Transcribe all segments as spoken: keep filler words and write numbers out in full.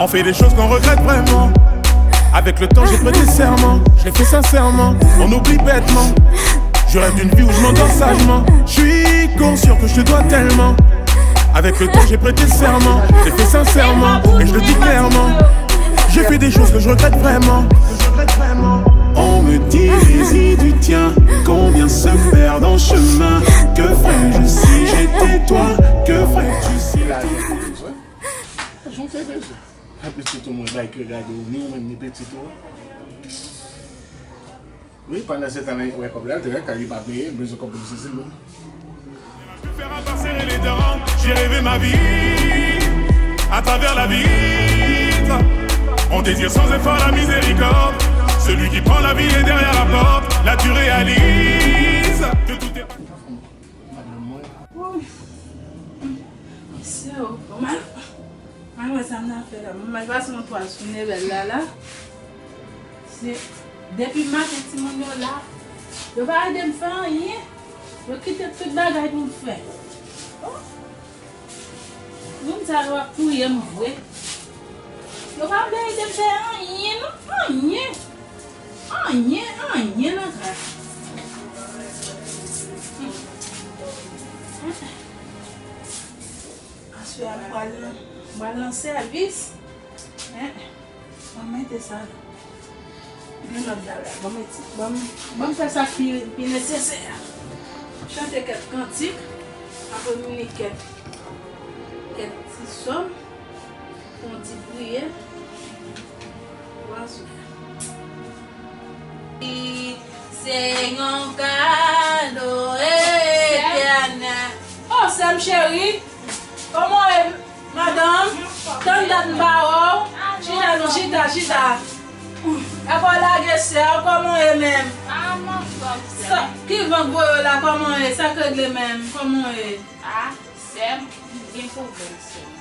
On fait des choses qu'on regrette vraiment. Avec le temps, j'ai prêté serment. Je l'ai fait sincèrement, on oublie bêtement. Je rêve d'une vie où je m'endors sagement. Je suis conscient que je te dois tellement. Avec le temps, j'ai prêté serment. Je l'ai fait sincèrement, et je le dis clairement. J'ai fait des choses que je regrette vraiment. On me dit, Jésus du tien, combien se perdent en chemin. Que ferais-je si j'étais toi? Que ferais-tu si... Sa jon fè bezwen. Pitit ou mwen bay ke gade ou, ni ou menm ni pitit ou. Wi, pandan se tan la, wè kòb la, te wè, kay li pa peye, bezwen kòb pou sezi l. Je préfère à part serrer les dents, j'ai rêvé ma vie à travers la vitre. On désire sans effort la miséricorde. Celui qui prend la vie est derrière la porte. Là tu réalises que tout est... Madanm mwen. Wouy. Mesye, oh, bon, mal, mal wè sa m nan fè la. Mwen mal pase yon twa sou nevèl la, la. Se, depi maten timoun yo la, yo pa ede m fè anyen. Yo kite tout bagay pou m fè. Oh. Moun sa yo ap touye m vre. Yo pa vle ede m fè anyen, non. Anyen. Anyen, anyen nan kay. Aswè a, m pral nan, m pral nan sèvis. Hein? Ban m mete sa. Gen lòt bagay. Ban m mete, ban m, ban m fè sa ki pi, pi nesesè a. Chante kèk kantik, apre m li kèk, kèk ti sòm, fè yon ti priyè pou aswè a. Se yon kado etènèl. Oh, sè m cheri, kòman w ye, madanm? Tann dat m pa wè w. Chita non, chita, chita. Apa w lage sè w, kòman w ye menm? Sa, ki van k voye w la, kòman w ye? Sa k regle menm, kòman w ye? Ah, sè m, m gen pwoblèm, sè m, m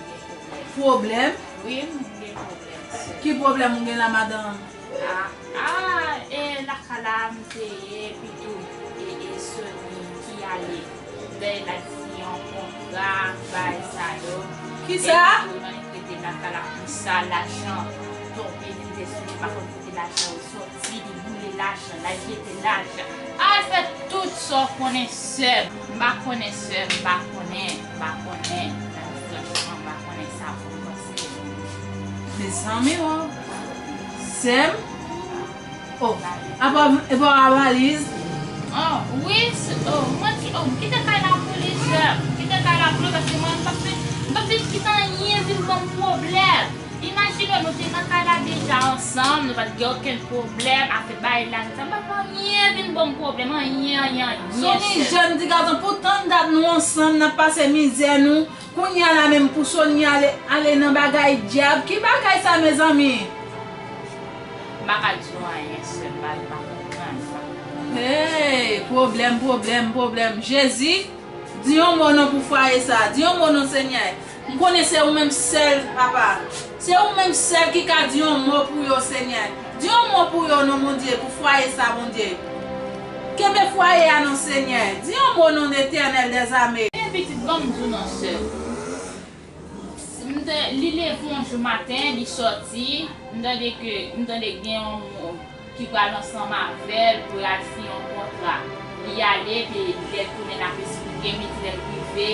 gen pwoblèm. Pwoblèm? Wi, m gen pwoblèm, sè m. Ki pwoblèm ou gen la, madanm? Ah, ah, e lakay la m te ye, epi tou, e, e Sony ki ale, dèyè l al siyen yon kontra, bagay sa yo. Kisa? Epi tou, nan li rete lakay la konsa, lajan tonbe, li te sou li, pa konn kote lajan yo soti, li boule lajan, l al jete lajan. Al fè tout sa w konnen, sè m. M pa konnen, sè m, m pa konnen, m pa konnen. Franchman, m pa konnen sa pou m panse. Mezanmi, oh. Sè m. Oh, apa, epa w a valiz? Oh, wi, s-, oh, mwen di, oh, m kite kay la pou li, sè m. M kite kay la pou li, paske mwen, m p ap vin, m p ap vin kite anyen vin ban m pwoblèm. Imajine w, nou te nan kay la deja ansanm, nou pa t gen okenn pwoblèm, afè bay lajan, sa, m pa t anyen vin ban m pwoblèm, anyen, anyen, anyen. Sony jèn ti gason, pou tann dat nou ansanm, n ap pase mizè nou, kounye a la menm pou Sony ale, ale nan bagay dyab, ki bagay sa, mezanmi? M pa ka di w anyen, sè m, m pa, m pa konprann sa. Hey, pwoblèm, pwoblèm, pwoblèm. Jezi, di yon mo non pou fwaye sa, di yon mo non, Senyè. M konnen se ou menm sèl, papa. Se ou menm sèl ki ka di yon mo pou yo, Senyè. Di yon mo pou yo non, Bondye, pou fwaye sa, Bondye. Kenbe fwaye a non, Senyè. Di yon mo non, Letènèl dèzame. Men pitit, ban m di w non, sè. M te, li leve yon jou maten, li sòti, m tande ke, m tande gen yon moun ki pral ansanm avè l pou y al siyen yon kontra. Li ale, epi lè l tounen, l ap esplike m, li di lè l rive,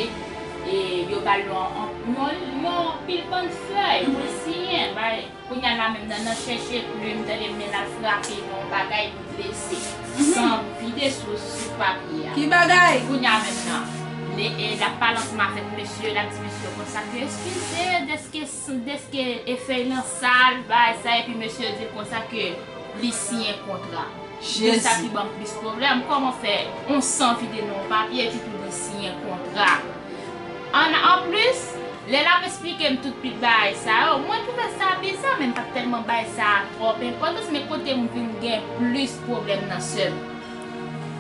e yo ba l yon, yon, yon, yon pil bann fèy pou l siyen. Bay, kounye a la menm, nan, nan chèche plim, tande men l al frape nan yon bagay, li blese. San vide sou, sou papye a. Ki bagay? Kounye a menm nan, le, e, l ap pale ansanm avèk mesye, l ap di mesye konsa ke, eskize, dèske, dèske e fèy lan sal, bagay sa, epi mesye di l konsa ke li siyen kontra. Se sa ki ban m plis pwoblèm. Kòman fè yon san vide nan yon papye epi tou li siyen kontra? An, anplis, lè l ap esplike m tout pit bagay sa yo, mwen twouve sa biza, men m pa t tèlman bay sa twòp enpòtans, men kote m vin gen plis pwoblèm nan, sè m.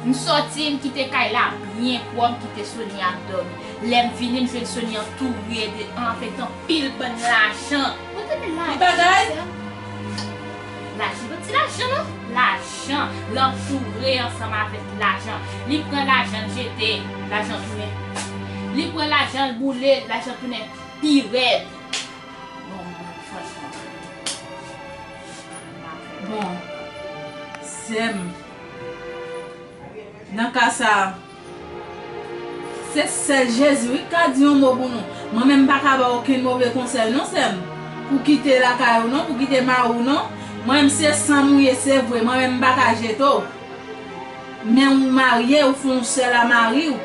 M sòti, m kite kay la byen pwòp, m kite Sony ap dòmi. Lè m vini, m jwenn Sony antoure de, avèk anpil bann lajan. Ou tande lajan, sè m? Lajan, non? Lajan. L antoure ansanm avèk lajan. Li pran lajan, l jete, lajan tounen. Li pran lajan, l boule, lajan tounen pi rèd. Bon, franchman. Bon, sè m, nan ka sa a, se sèl Jezi wi k ka di yon mo pou nou. Mwen menm m pa ka ba w okenn move konsèy non, sè m, pou kite lakay ou non, pou kite mari w non. Mwen menm se sanm ou ye, se vre. Mwen menm m pa ka jete w. Men ou marye, ou fè yon sèl a mari w.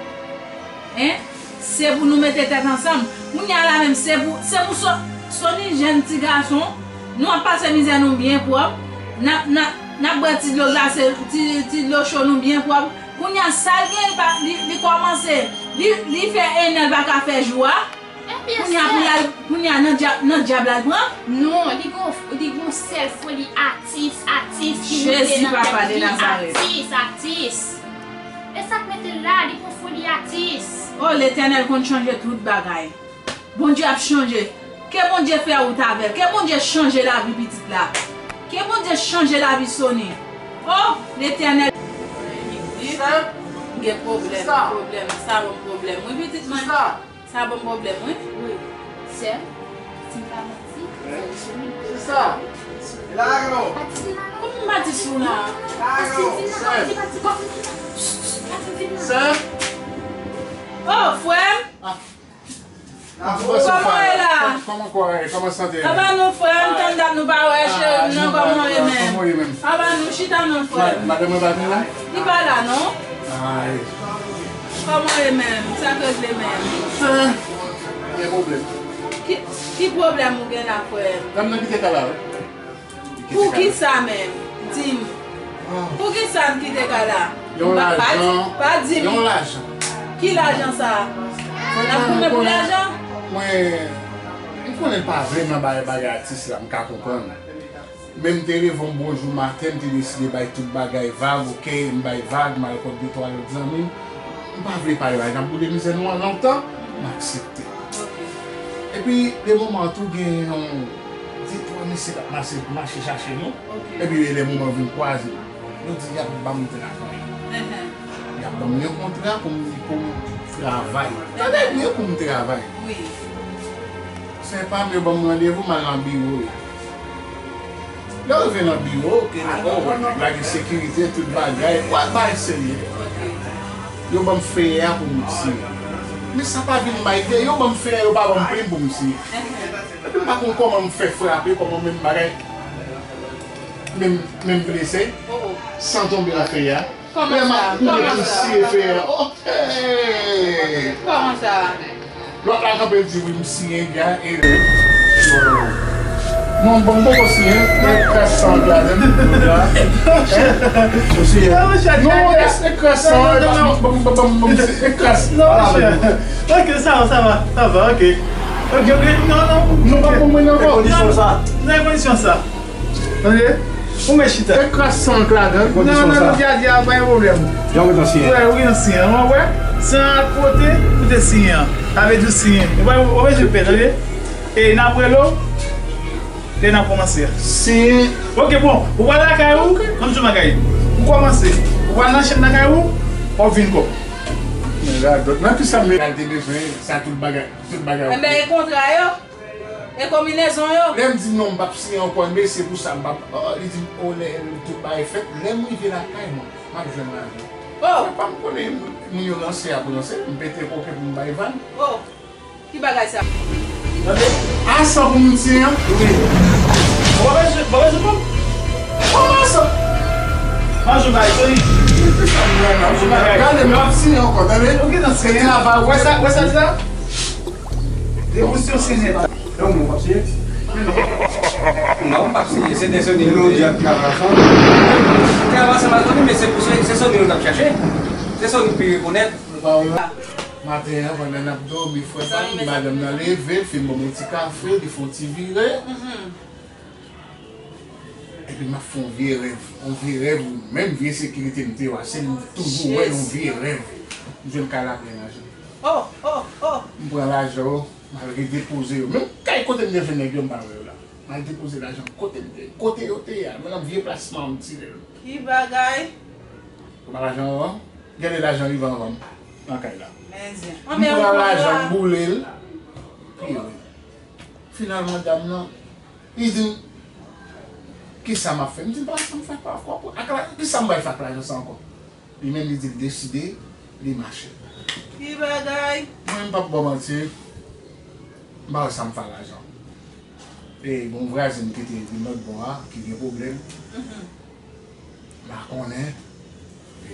Hein? Se pou nou mete tèt ansanm. Kounye a la menm, se pou, se pou Sony jèn ti gason. Nou ap pase mizè nou byen pwòp. N ap, n ap, n ap bwè ti dlo glase, ti, ti dlo cho nou byen pwòp. Kounye a, sa l gen, li pa, li, li kòmanse, li, li fè en an, l pa ka fè jou a. Ebyen, kounye a, sè. Kounye a, kounye a, nan dyab, nan dyab la l pran? Non, li gon, li gon sèl foli atis, atis ki moute nan tèt li. Jezi, papa de Nazarèt. Atis, atis. E sa k mete l la, li gon foli atis. O, Letènèl konn chanje tout bagay. Bondye ap chanje. Ke Bondye fè wout avè l. Ke Bondye chanje lavi pitit la. Ke Bondye chanje lavi Sony. O, Letènèl. Sè, m gen pwoblèm, pwoblèm. Sa ban m pwoblèm. Wi, pitit mwen. Sa ban m pwoblèm, wi. Wi. Sè, si m pa manti, sè Sony. Sista, e la non. Pa di la non. Kòman m pa di sou la? La non. Pa di la non. Sè. O, frè m. Kòman w ye la? Kòman kò a ye? Kòman sante a ye? Aba nou, frè m, tann dat nou pa wè cheri m non, kòman w ye menm? Kòman w ye menm? Aba nou, chita non, frè m. Madanm mwen pa vin la? Li pa la non. Ay. Kòman w ye menm? Sa k regle menm? Sè, gen pwoblèm. Ki, ki pwoblèm ou gen la, frè m? Dam nan kite kay la, wi. Poukisa menm? Di m. Poukisa m kite kay la? Yon lajan. Pa di m. Yon lajan. Ki lajan sa a? N ap goumen pou lajan? Mwen, m konnen l pa vle m nan bagay, bagay atis la, m ka konprann. Men m te leve yon bon jou maten, m te deside bay tout bagay vag, oke, m bay vag, m al kot de twa lòt zanmi m. M pa vle pale bagay, n ap boule mizè nou an lontan, m aksepte. Epi, de moman an tou, gen yon de twa mesye k ap mache, mache chache nou. Epi, lè moman vin kwaze, yo di y ap ban m travay. Y ap ban m yon kontra pou m, pou m travay. Tande byen, pou m travay. Sè pa m, yo ban m randevou, m al nan biwo yo. Lè w rive nan biwo, ke lekòl, w wè nèg la gen sekirite, tout bagay, w ap bay serye. Yo ban m feyè a pou m siyen. Men sa pa vin bay de, yo ban m feyè, yo pa ban m plim pou m siyen. Epi m pa konn kòman m fè frape, kòman menm bagay, menm, menm blese, san tonbe nan feyè a. Lè m ap kouri pou m siye feyè a. Oh, hey! Kòman sa? Lòt la kanpe, l di wi, m siyen, gya, e. Non, bon, m poko siyen, e kras san an ki ladan l, jodi a. Ou siyen? Non, e kras san an, ban m, ban m, ban m, ban m, e kras. Non, monchè. Ok, sa va, sa va, sa va, ok. Ok, ok, non, non. Non, pa pou mwen ankò. Nan kondisyon sa. Nan kondisyon sa. Tande? Ou mèt chita. E kras san k ladan. Non, non, non, dya, dya, pa gen pwoblèm. Jan w gentan siyen. Wè, ou gentan siyen. Ou wè? San ak kote, ou te siyen an. Sa vle di w siyen. Ou pa, ou pa bezwen pè, tande? E n ap rele w lè n ap kòmanse a. Siyen. Ok, bon. Ou pral lakay ou, m ap di w bagay. Ou kòmanse. Ou pral nan chanm lakay ou, w ap vin kò. Men radòt. Nan ki sa m te bezwen, sa tout bagay, tout bagay. Enben, e kontra yo? E konbinezon yo? Lè m di non, m p ap siyen ankò, men se pou sa m p ap, oh, li di m, oh, lè tout bagay fèt, lè m rive lakay mwen, m ap jwenn lajan. Oh! Se pa m konnen moun yo ranse ap ranse, m pete koke pou m bay vag. Oh! Ki bagay sa? Tande? A san pou m siyen an? Wi. Ou pa bezwen, ou pa bezwen pou m? Kòman sa? M ap jwenn bagay, sòri. Gade, m ap siyen ankò, tande? Ou gentan siyen. Se travay ou. Wè sa, wè sa, sa? Depi w siyen, w siyen nèt. Non, m p ap siyen. Non, m p ap siyen. Se de Sony. Lè w di ap travay ansanm. Travay ansanm ak Sony, men se pou se, se Sony nou t ap chache. Se Sony k pi rekonèt. Maten an, pandan n ap dòmi, frè pa m, madanm nan leve, l fin ban m yon ti kafe, li fè yon ti vire. Epi m ap fè yon vye rèv, yon vye rèv, menm vye sekirite m te wase, m toujou wè yon vye rèv. M jwenn kay la plen lajan. Oh, oh, oh. M pran lajan yo, m al redepoze yo. Menm kay kote m te jwenn nèg yo, m pa wè yo la. M al depoze lajan kote l te, kote yo te ye a, men nan vye plas manm m tire l. Ki bagay? Kòman lajan an? Gade lajan rive anvan m nan kay la. Men zen. M pran lajan, m boule l, pi yo. Finalman, dam nan, li di m, "Kisa m ap fè?" M di, "M pa wè sa m fè ak lajan ankò. Ak la, kisa m pral fè ak lajan sa ankò?" Li menm, li di l deside, li mache. Ki bagay? Mwen, m p ap ba w manti, m pa wè sa m fè ak lajan. E, bon, vwazen ki te vin lòt bò a, ki gen pwoblèm. Mhm. M pa konnen. E,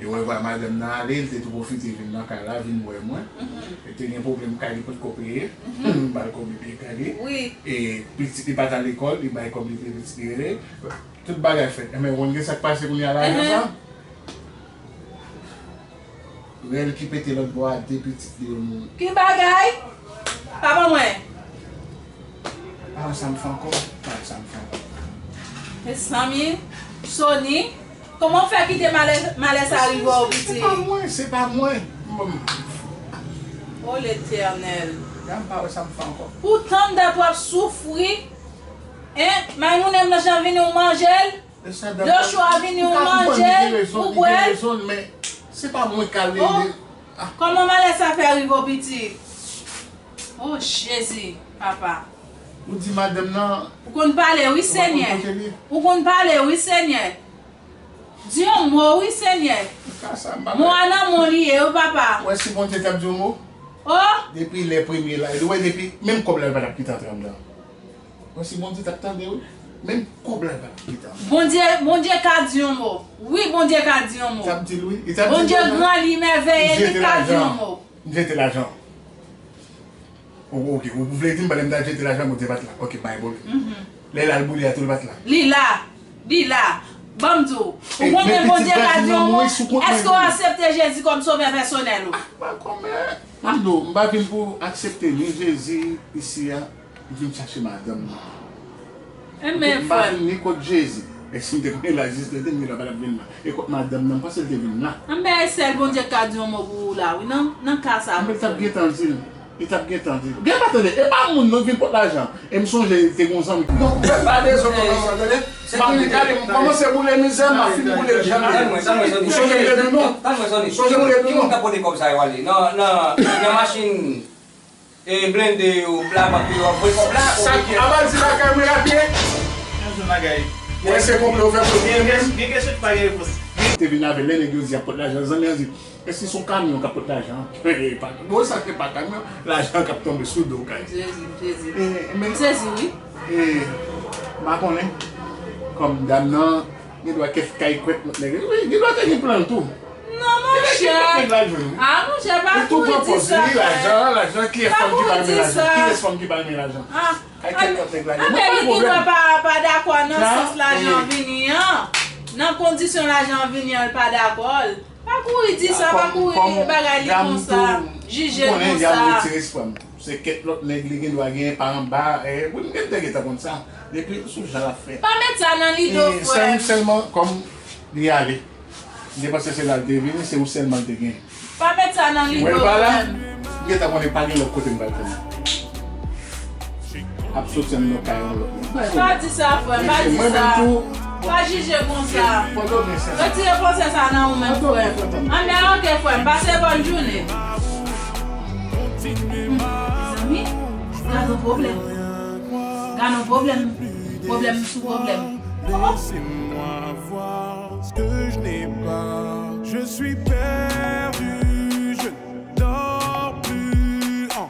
e wè, vwa madanm nan ale, li te tou pwofite vin nan kay la, vin wè mwen. Mhm. Li te gen pwoblèm kay li potko peye. Mhm. M ba l kòb li peye kay li. Wi. E pitit li pa t al lekòl, li bay kòb li peye pitit li rele. Tout bagay fèt. Enben, ou konn gen sa k pase kounye a la, mhm, konsa? Rèl ki pete lòt bò a, de pitit li yo mouri. Ki bagay? Papa mwen. Pa wè sa m fè ankò, pa wè sa m fè ankò. Mezanmi, Sony, kòman w fè kite malè, malè sa rive w, pitit? Se pa mwen, se pa mwen. O Letènèl. Gade, m pa wè sa m fè ankò. Poutan m dat w ap soufri. Hein? Maymoune blanch lan vini, w manje l? Joshua vini, w manje l, w bwè l. Men se pa mwen k ale. Oh, kòman malè sa fè rive w, pitit? Oh, Jezi, papa. Ou di madanm nan. Ou konn pale, wi, Senyè. Ou konn pale, wi, Senyè. Di yon mo, wi, Senyè. Mo a nan men w li ye, wi, papa. Ou wè si Bondye t ap di yon mo? Oh! Depi lè premye la, ou wè depi, menm kòb la, li pa t ap kite antre anndan. Mwen, si Bondye t ap tande, wi. Menm kòb la, li pa t ap kite antre. Bondye, Bondye ka di yon mo. Wi, Bondye ka di yon mo. Li t ap di l, wi. Li t ap di l, wi. Bondye gran, li mèveye, li ka di yon mo. M jete lajan. O, oke, ou vle di m pandan m t ap jete lajan, Bondye pa t la. Oke, pa gen pwoblèm. Mhm. Lè l al boule a tou, li pa t la. Li la. Li la. Ban m di w. Ou konnen Bondye ka di yon mo? Èske w aksepte Jezi kòm sovè pèsonèl ou? Ah, pa kòmè. Mwen di w, m pa vin pou aksepte ni Jezi isi a. M vin chache madanm nan. Enben, frè m. M pa vin ni kont Jezi. E si m te konnen lajistis te di m, li la pa t ap vin la. E kont madanm nan, m panse l te vin la. Enben, e sèl Bondye k ka di yon mo pou ou la, wi, nan, nan ka sa a, frè m. Enben, l t ap gentan di l. Li t ap gentan di l. Gen pa tande, e pa moun non k vin pot lajan. E m sonje te gon zanmi. Non, pa bezwen kòmanse, tande. Se pou li gade, m kòmanse boule mizè, m ap fini boule l jan li ye. Ou sonje boule nou non? Sonje boule nou non? Ki moun k ap pote kòb sa yo ale? Nan, nan, nan machin. E blende yo, labank yo ap voye kòb la. Sa, a pa di bagay mwen rapye. Yon bagay. Ou wè se konplo ou fè pou mwen menm? Gen kesyon ki pa gen repons. Te vin avè lè nèg yo di y ap pot lajan, zanmi an di, èske se yon kamyon k ap pot lajan? E pa, bon, sa se pa kamyon, lajan k ap tonbe sou do w kay. Jezi, Jezi. M sezi, wi. E, m pa konnen. Kòm dam nan, gen dwa kèk kay kwèt lòt nèg. Wi, gen dwa te gen plan l tou. Non, monchè. Ah, monchè, pa kouri di sa, frè. Lajan, lajan, kiyès fanm ki pa renmen lajan? Kiyès fanm ki pa renmen lajan? Ah, kay kèk lòt nèg la. Anben, li gen dwa pa, pa dakò nan sans lajan vini an. Nan kondisyon lajan vini an, l pa dakò. Pa kouri di sa, pa kouri bagay li konsa, jije l konsa. Konnen djab retire espwa m. Se kèk lòt nèg li gen dwa gen pa anba, eh, wi, m gen dwa gentan konn sa. Depi sou jan l ap fè. Pa met sa nan lide w, frè m. Sèlman kòm li ale. M te panse se la l te vini, se ou sèlman l te gen. Pa met sa nan lide w, frè m. M gentan konnen pa gen lòt kote m pral pran. Ap soti anndan kay yon lòt moun. Pa di sa, frè m, pa di sa. Pa jije konsa. Retire panse sa nan ou menm, frè m. Anben, oke, frè m, pase bòn jounen. Mezanmi, gad yon pwoblèm. Gad yon pwoblèm. Pwoblèm sou pwoblèm. Oh. Laissez-moi voir ce que je n'ai pas. Je suis perdu, je ne dors plus en